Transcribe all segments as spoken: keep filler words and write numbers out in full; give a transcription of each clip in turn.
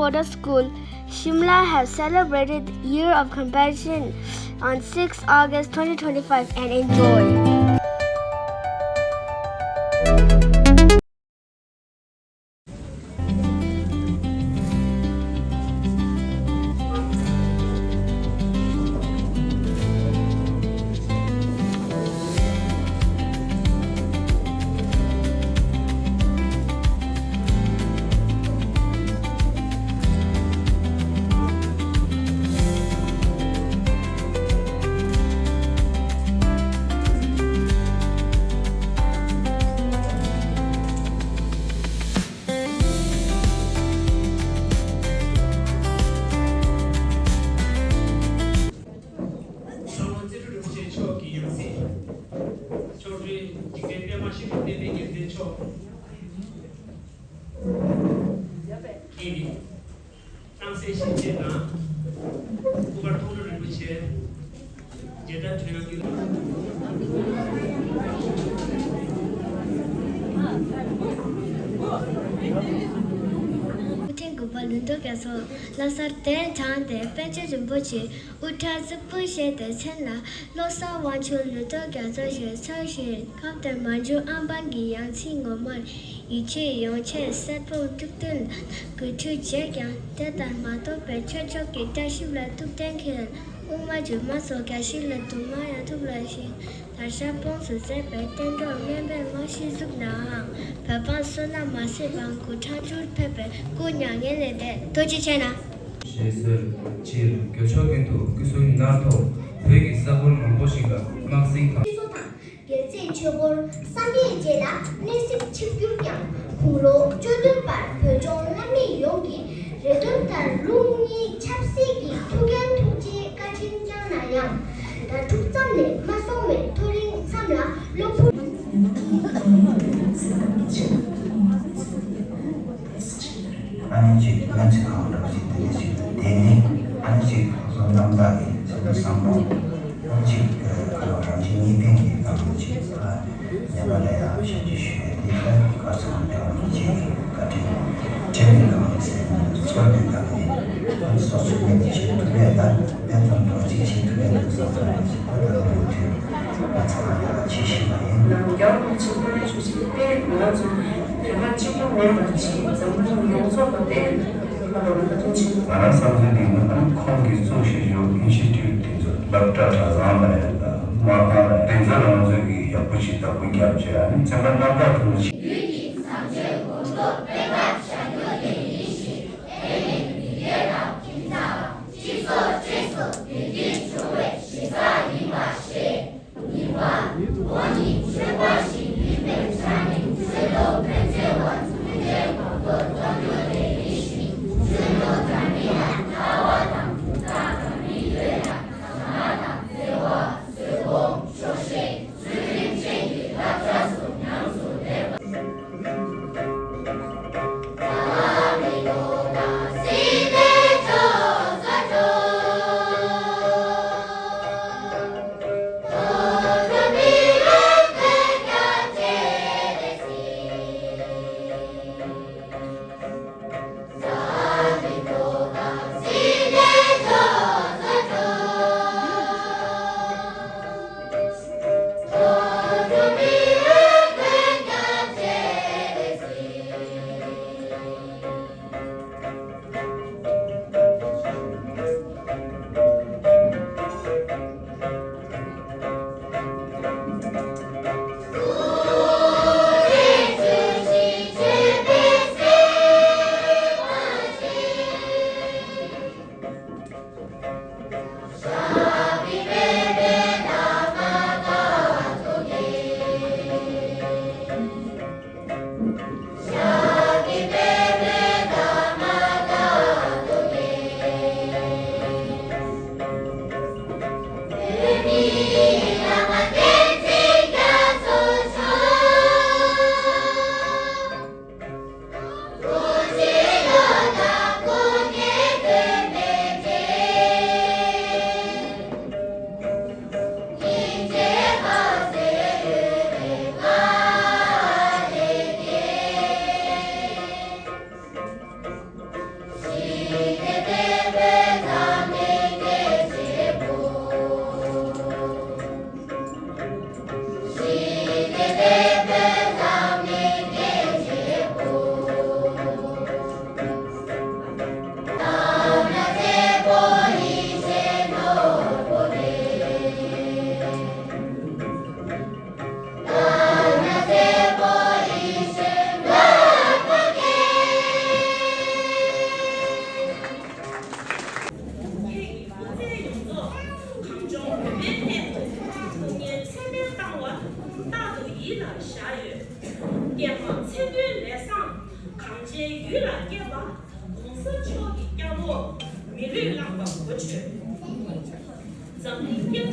Model School, Shimla have celebrated Year of Compassion on sixth August twenty twenty-five and enjoy. ཚོགས་གཙོ་རིན་པོ་ཆེ་མཆོག་གི་ཡང་སྲིད། མཆོག་སྤྲུལ་འཇིག་རྟེན་པད་མ་ཤིན་ཏུ་བརྟན་པའི་རྒྱལ་མཚན་མཆོག་གིས། སྣང་གསལ་ཞལ་ཕྱེ་དང་། སྐུ་པར་མཐོང་གྲོལ་རིན་པོ་ཆེ། མཇལ་དར་དོན་ཡོད་ཀྱི། སྐུ་ཕྲེང་དགུ་པ་ལུང་རྟོགས་རྒྱ་མཚོ། ལྷ་སར་གདན་དྲངས་ཏེ་པཎ་ཆེན་རིན་པོ་ཆེ་དབུ་སྐྲ་གཙུག་ཕུད་བཞེས་ཏེ་མཚན་ལ། བློ་བཟང་དབང་ཕྱུག་ལུང་རྟོགས་རྒྱ་མཚོ་ཞེས་གསོལ་ཞིང་། ཁམས་དང་མན་ཇུ་ཨམ་བན་གྱི་ཡང་སྲིད་ངོ་མར་ཡིད་ཆེས་ཡོངས་བྱས་གསེར་བུམ་དཀྲུག་བསྟོད་ལ་གུས་འཁྲུགས་བྱས་ཀྱང་། དེ་ལྟར་མ་རྟོགས་པའི་ཆོས་མཆོག་གི་བཀྲ་ཤིས་ལ་ཐུགས་གཏན་འཁེལ། དབུགས་མ་འཇུག་མ་སོགས་རྒྱ་ཞིག་ལ་དུ་མ་ཡང་ཐུབ་ལ་ཞིང་། དར་ཞག་དཔངས་སུ་མཛད་པའི་བསྟན་འགྲོར་སྨན་པའི་མ་གཞི་བཙུགས་ནའང་། བོད་འབངས་བསོད་ནམས་མ་ཟད་པ་དགུ་ཕྲག་བཅུར་ཕེབས་པའི་སྐུ་མྱ་ངན་ལས་འདས། ཐུགས་རྗེ་ཆེ་གནང་། ཞེས་གསོལ། སྤྱིར་དགེ་མཆོག་ཀུན་ཏུ་སྐུ་གསུམ་སྣར་ཐོག་བོད་ཀྱི་ས་ཁུལ་མང་པོ་ཞིག་ལ་དམག་ཟིང་དང་། སྤྱི་ཚོགས་དང་སྒེར་རྩེ་ཆོས་སྐོར་བསམ་ཡས་བཅས་ལ་གནས་གཟིགས་ཆིབས་བསྒྱུར་ཀྱང་། དགུང་ལོ་བཅུ་བདུན་པར་བོད་ལྗོངས་བླ་མེད་ཡོངས་ཀྱི་རེ་འདུན་ལྟར་ལུགས་གཉིས་ཆབ་སྲིད་ཀྱི་ཐུགས་འགན་ཐུགས་རྗེའི་བཀའ་དྲིན་བསྐྱངས་ན་ཡང་། ཟླ་དྲུག་ཙམ་ལས་མ་སོང་བའི་མཐོ་རིམ་མཚམས་ལ་སློབ་ཕྲུག་ཨ་ནི་ཅིག་སྨན་རྩིས་ཁང་འདྲ་པོ་ཅིག་དེ་འདྲ་ཞིག་ཏུ་བསྡད་ནས། ཨ་ནི་ཅིག་བསོད་ནམས་དག་གི་ཚེ་འདུ་བསམ་པ། ཨ་ནི་ཅིག་ཁ་ལོ་རང་བཞིན་གཉིས་ལྡན་གྱི་སྒང་ལ་ཅིག་ཉེ་བ་ལ་ཡང་ཞབས་ཕྱི་ཞུ་ཡས་དེ་ལྟར་གར་སོང་འདྲ་བ་མི་བྱེད་ཀྱི་བཀའ་དྲིན་དྲན་པའི་སྒང་ལ་ཟེར་ནས་ཚོར་བའི་སྒང་ནས། ཨ་ནི་སོ་སོའི་ངོས་ནས་བྱེད་ཐུབ་པས་ད་དེ་ཙམ་འགྲོ་གཅིག་བྱེད་ཐུབ་པས་འདུག་བསམ་པ་ནས་ཅིག་ད་ལྟ་ལོ་དུས་ང་ཚང་མ་ཡག་ཅིག་ཤེས་པ་ཡིན། རྒྱལ་བ་རིན་པོ་ཆེ་སྐུ་ལས་ཞུ་ཞིང་བསྟན་ང་ཚོ་བོད་པ་གཅིག་པུ་མེད་པར་ཕྱིའི་འཛམ་གླིང་ཡོངས་རྫོགས་ལ་བསྟན། ང་རང་བསམ་ཚུལ་འདི་ནི་ཨ་ནི་ཁོང་གིས་བཙུགས་བཞིན་ཡོད་ཨིན་སི་ཊི་ཊུཊ་དེ་ཚོ་སློབ་གྲྭ་གྲྭ་ཚང་ལ་ཡང་དང་མ་ཁང་ལ་དེ་ཚོ་རང་ཚོས་ཀྱི་ཡག་པོ་ཞིག་བདག་པོ་རྒྱབ་བྱས་ཨ་ནི་ཚན་པ་རྣམ་དག་ཐུག་ཅིག་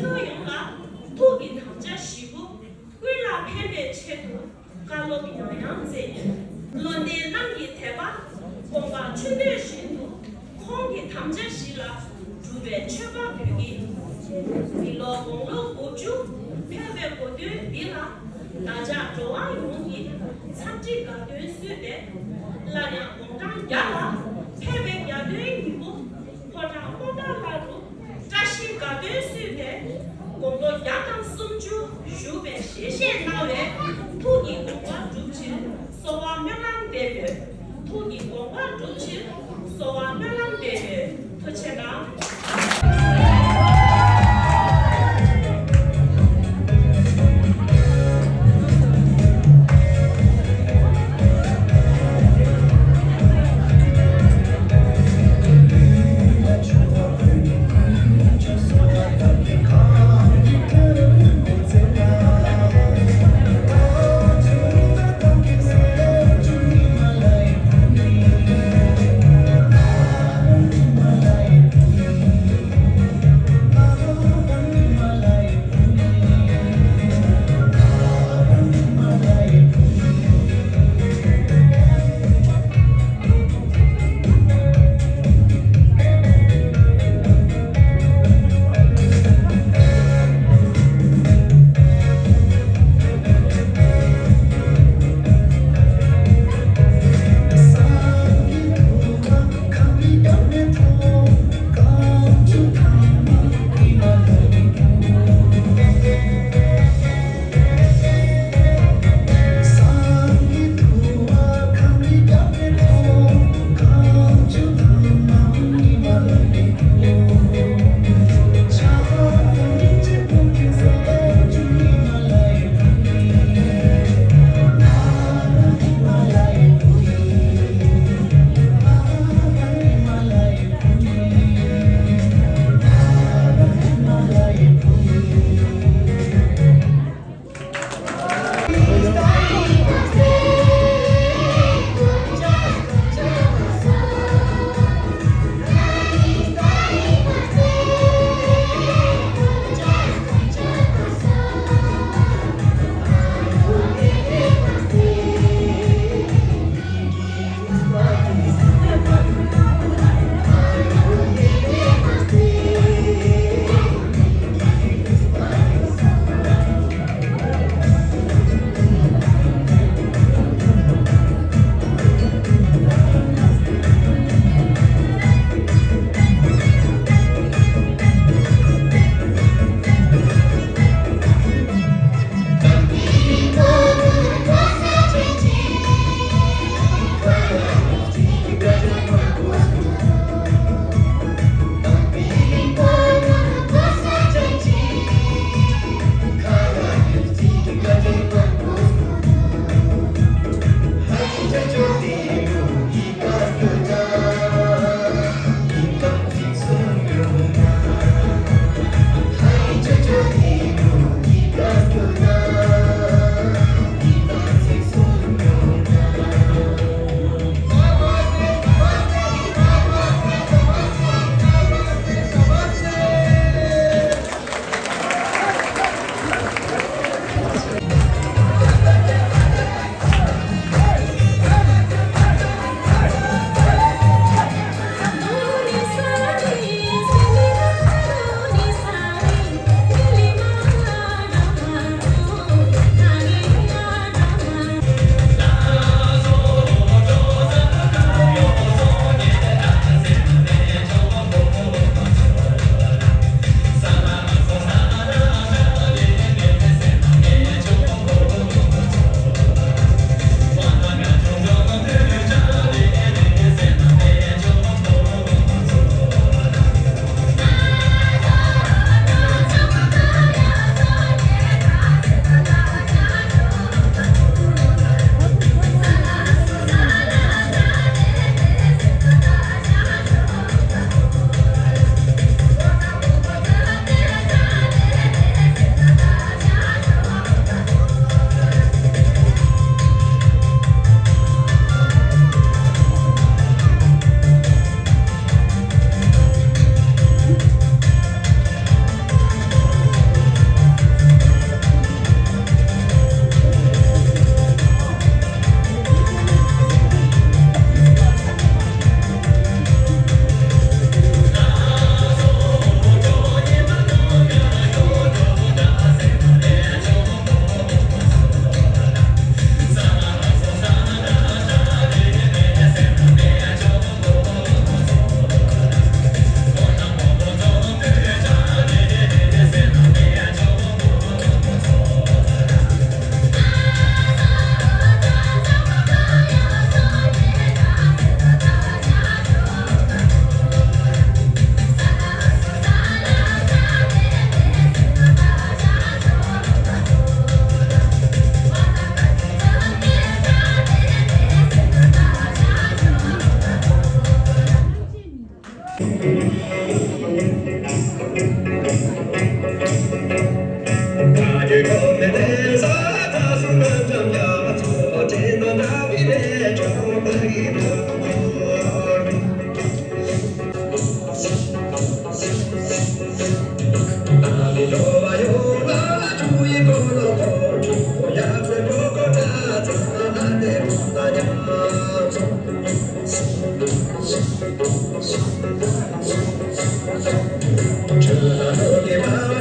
ཆོས་ཡོངས་ལ་ཐུགས་ཀྱི་དམ་བཅའ་བཞི་པོ་ཀུན་ལ་ཕན་པའི་ཆེད་དུ་བཀའ་སློབ་ཡང་ཡང་སྩལ་ཡོད། བློ་ལྡན་རྣམས་ཀྱི་དད་པ་དགོངས་པ་ཆུ་འདོད་བཞིན་དུ་ཁོང་གི་དམ་བཅའ་བཞི་ལ་གྲུབ་པའི་མཆོད་པ་འབུལ་གྱིས། འདི་ལོ་དགུང་ལོ་དགུ་བཅུ་ཕེབས་པའི་གོ་སྟོན་འདི་ལ་བདག་ཅག་འགྲོ་བ་ཡོངས་ཀྱི་འཚམས་འདྲི་དགའ་སྟོན་གསོལ་ཏེ། སླར་ཡང་དགུང་གྲངས་བརྒྱ་ལ་ཕེབས་པའི་གྱ་སྟོན་ཉིན་མོ་ཕོ་བྲང་པོ་ཏཱ་ལ་རུ་བཀྲ་ཤིས་དགའ་སྟོན་གསོལ་ཏེ། དགུང་ལོ་བརྒྱ་དང་སུམ་ཅུ་བཞུགས་པའི་ཞལ་བཞེས་གནང་བའི་ཐུགས་ཀྱི་དགོངས་པ་འགྲུབ་ཕྱིར་གསོལ་བ་སྨོན་ལམ་འདེབས་ཡོད། ཐུགས་ཀྱི་དགོངས་པ་འགྲུབ་ཕྱིར་གསོལ་བ་སྨོན་ལམ་འདེབས་ཡོད། ཐུགས་རྗེ་གནང་།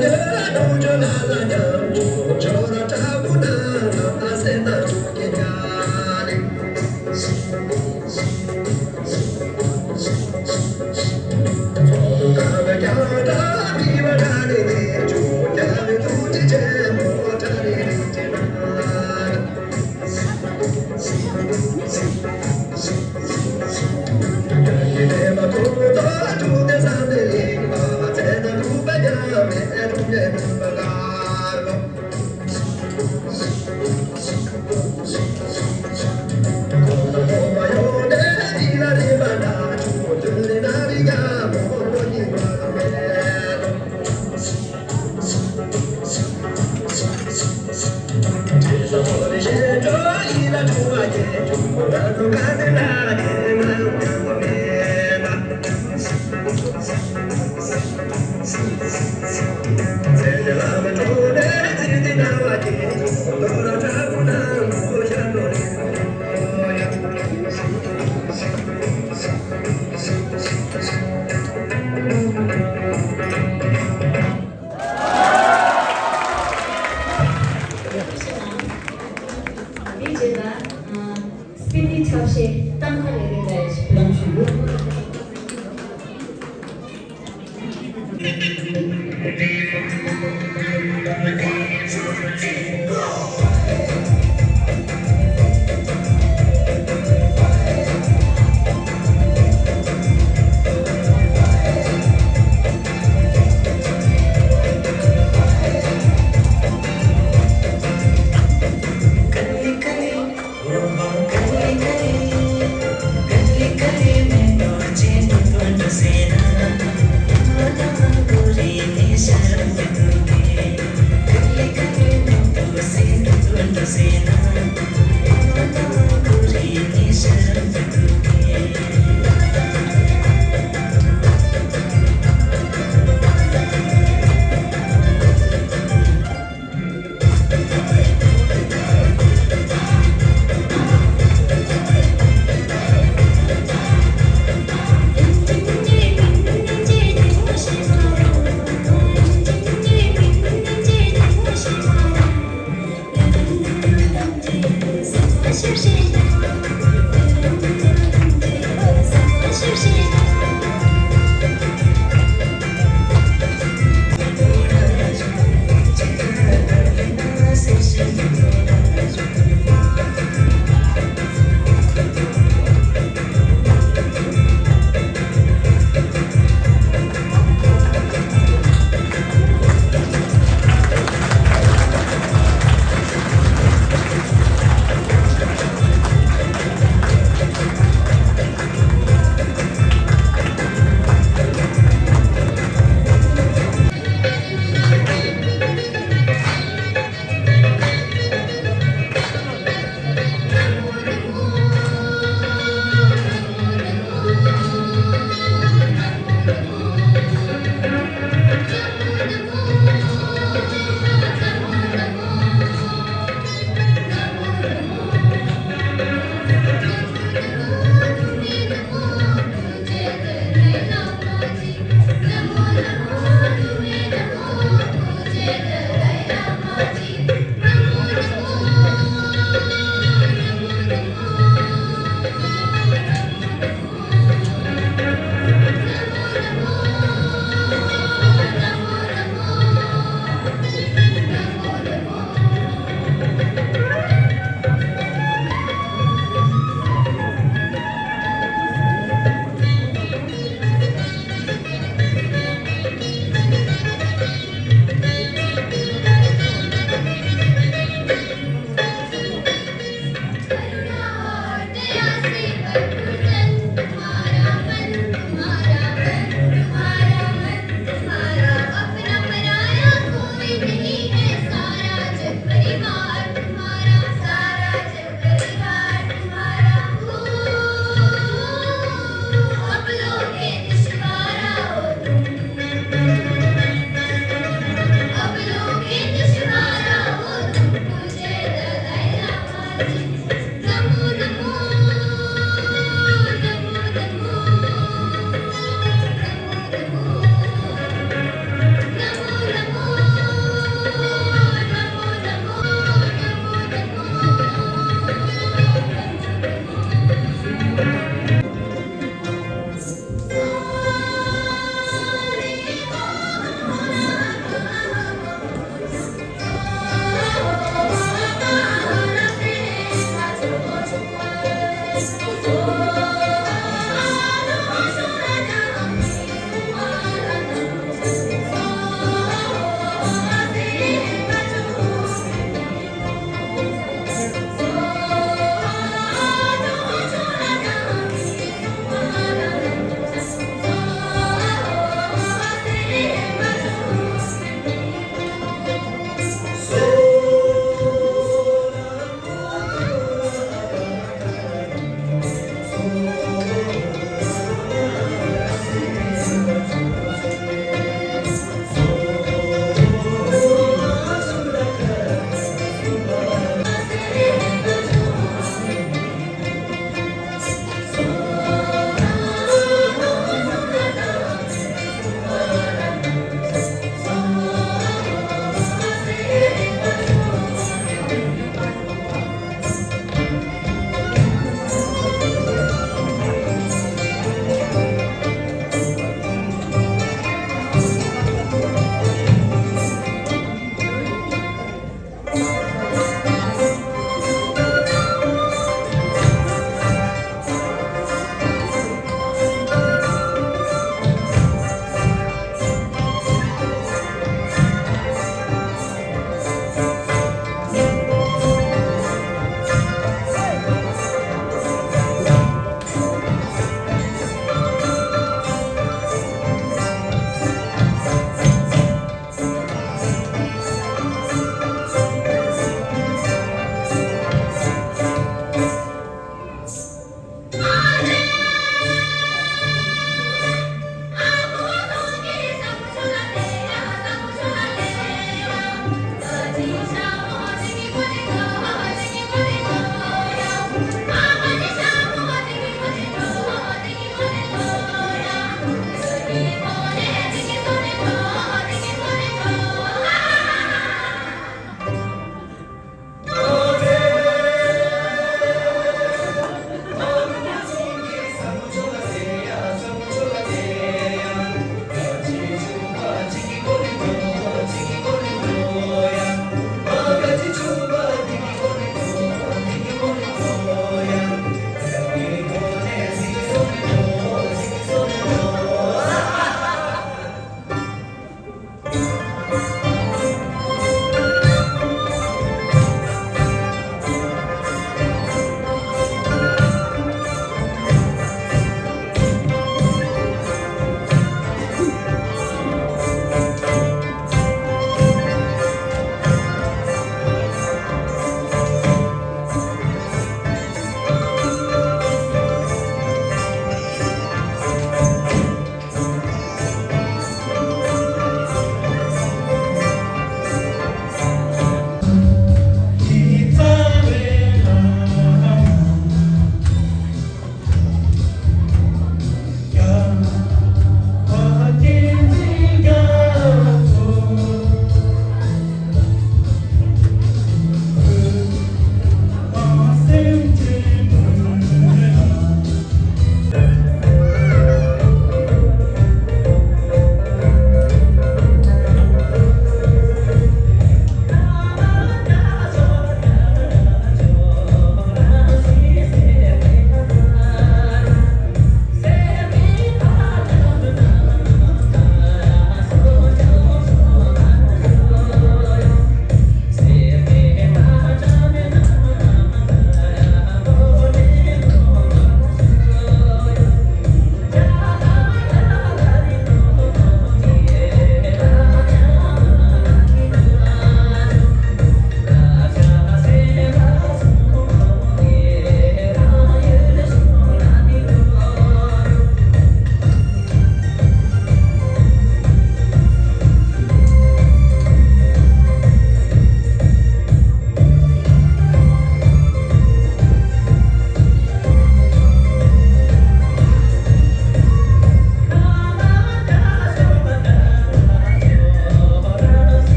དེ་རྗེས་ལ་སྤེན་པའི་ཆབ་སྲིད་གཏམ་ཁ་རེ་རེ་འདྲ་ཞིག་ལམ་ཞུ་རྒྱུ།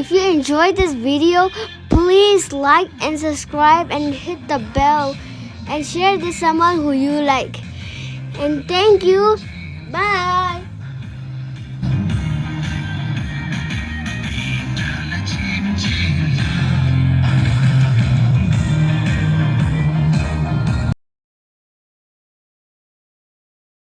If you enjoyed this video, please like and subscribe and hit the bell and share this someone who you like. And thank you. Bye.